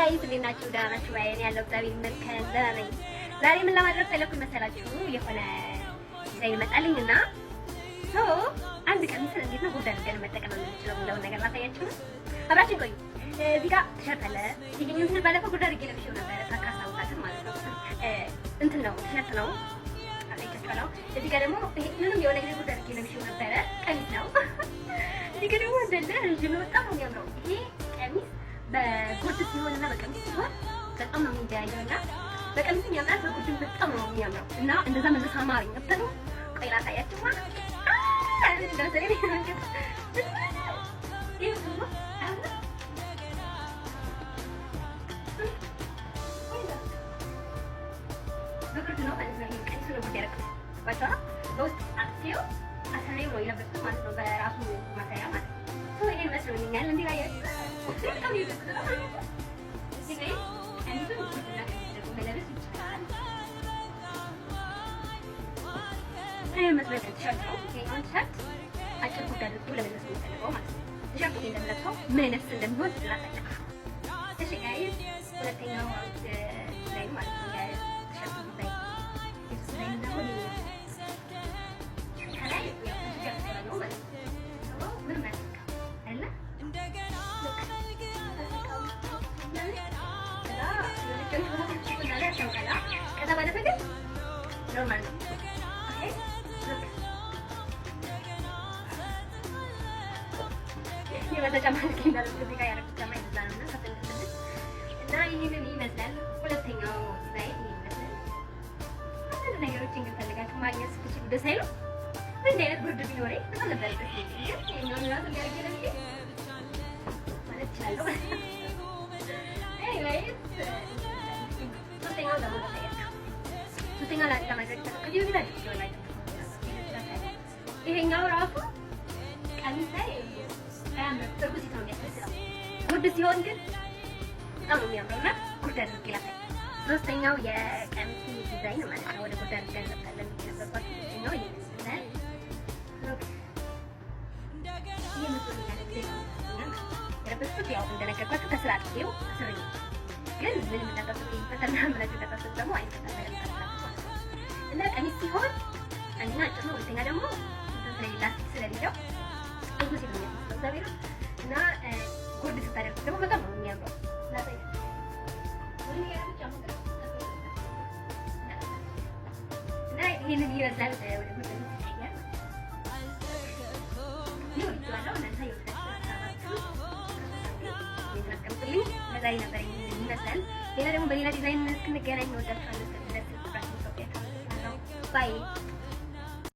Guys፣ እንዴት ናችሁ? ደህና ናችሁ? እኔ ያለው እግዚአብሔር ይመስገን ደህና ነኝ። ዛሬ ምን ለማድረግ ፈለኩኝ መሰላችሁ? የሆነ ዲዛይን መጣልኝ እና so አንድ ቀሚስን እንዴት ነው ጉርድ አድርገን መጠቀም የምንችለው የሚለውን ነገር ላሳያችሁ ነው። አብራችን ቆዩ። እዚህ ጋር ቲሸርት አለ። ይሄኛውን እንትን ባለፈው ጉርድ አድርጌ ለብሼው ነበረ፣ ካስታውሳችሁ ማለት ነው። እንትን ነው፣ ቲሸርት ነው፣ አሳይቻችኋለሁ። እዚህ ጋር ደግሞ ይሄንንም የሆነ ጊዜ ጉርድ አድርጌ ለብሼው ነበረ፣ ቀሚስ ነው። እዚህ ጋር ደግሞ እንዳለ ረዥም ነው፣ በጣም ነው የሚያምረው። ይሄ ቀሚስ በጉርድ ሲሆን እና በቀሚስ ሲሆን በጣም ነው የሚለያየው እና በቀሚስም ያምራል፣ በጉርድም በጣም ነው የሚያምረው እና እንደዛ መልስ አማረኝ ነበር። ቆይ ላሳያችሁማ። እንደመሰለኝ ይሄ ነው። በጉርድ ነው ማለት ነው። ይሄ ቀሚሱ ነው ጉርድ ያደረኩት ባቻ በውስጥ አጥፌው አሰሬው ነው የለበስኩት ማለት ነው። በራሱ ማሰሪያ ማለት ነው። ይሄን መስሎኛል። እንዴ ላያችሁ በጣም ይወደድ። ይሄ ቀሚሱን ጉርድና ቀሚስ ደግሞ መለበስ ይቻላል። ይሄ መስሎኛል። ቲሸርት ነው። ይሄኛውን ቲሸርት አጭር ጉርድ አድርጎ ለመልበስ ነው የምፈልገው ማለት ነው። ቲሸርቱ እንደምለብሰው ምን አይነት እንደሚሆን ላሳያችሁ። እሺ guys፣ ሁለተኛው ዲዛይን ማለት ነው የቲሸርቱ ዲዛይን። የሱ ዲዛይን ደግሞ ከላይ ያው ከቲሸርት ጋር ነው ማለት ነው። ምንም አያስነካም አይደለ? Look፣ ከዛ የሆነች ያስታውቃል። ከዛ ባለፈ ግን normal ነው። Okay፣ look፣ የበዛ ጫማ ልክ እንዳልኩት እዚህ ጋር ያደረኩት ጫማ የበዛ ነው እና ከፍ እንድትልኝ እና ይህንን ይመስላል። ሁለተኛው ዲዛይን ይህን ይመስላል። አንዳንድ ነገሮችን ግን ፈልጋችሁ ማግኘት ስትችሉ ደስ አይሉም? እንዲህ አይነት ጉርድ ቢኖረኝ በጣም ነበር ደስ የሚለኝ። ግን ይሄኛውን ራሱ እንዲያደርግ ለብሼ ማለት እችላለሁ። Anyways፣ ሶስተኛው ደግሞ ላሳያችሁ። ሶስተኛው ለማድረግ ከዚህ በፊት አድርጌዋለሁ። ይሄኛው ራሱ ቀሚስ ላይ አያምርም። እርጉዝ ሴት ነው የሚያስመስለው። ጉርድ ሲሆን ግን በጣም ነው የሚያምረው እና ጉርድ አድርጌ ላሳይ። ሶስተኛው የቀሚስ ዲዛይን ማለት ነው። ወደ ጉርድ አድርገን እንለብሳለን የነበርኳችሁ ሶስተኛው ይሄን ይመስላል። Look፣ ይሄ መስሎኛል። የለበስኩት ያው እንደነገርኳችሁ ከስር አጥፌው አስሬ ግን ምንም እንዳታስቡ፣ ይፈታል ምናምን ብላችሁ እንዳታስቡ ደግሞ አይፈታም። በደንብ ታስራችሁ ማለት ነው። እና ቀሚስ ሲሆን አንደኛ አጭር ነው፣ ሁለተኛ ደግሞ እንትን ስለሌላ ላስቲክ ስለሌለው እርጉዝ ሴት ነው የሚያስመስለው እግዚአብሔር እና ጉርድ ስታደርጉት ደግሞ በጣም ነው የሚያምረው። ላሳያችሁ። እና ይህንን ይመስላል። ወደ ጉርድ ሲቀየር ይወድዋለሁ። እናንተ የወደዳችሁ አስቀምጡልኝ። ለዛሬ ነበር ይህንን ይመስላል። ሌላ ደግሞ በሌላ ዲዛይን እስክንገናኝ እወዳችኋለሁ። እስከዚህ ድረስ ኢትዮጵያ። Bye.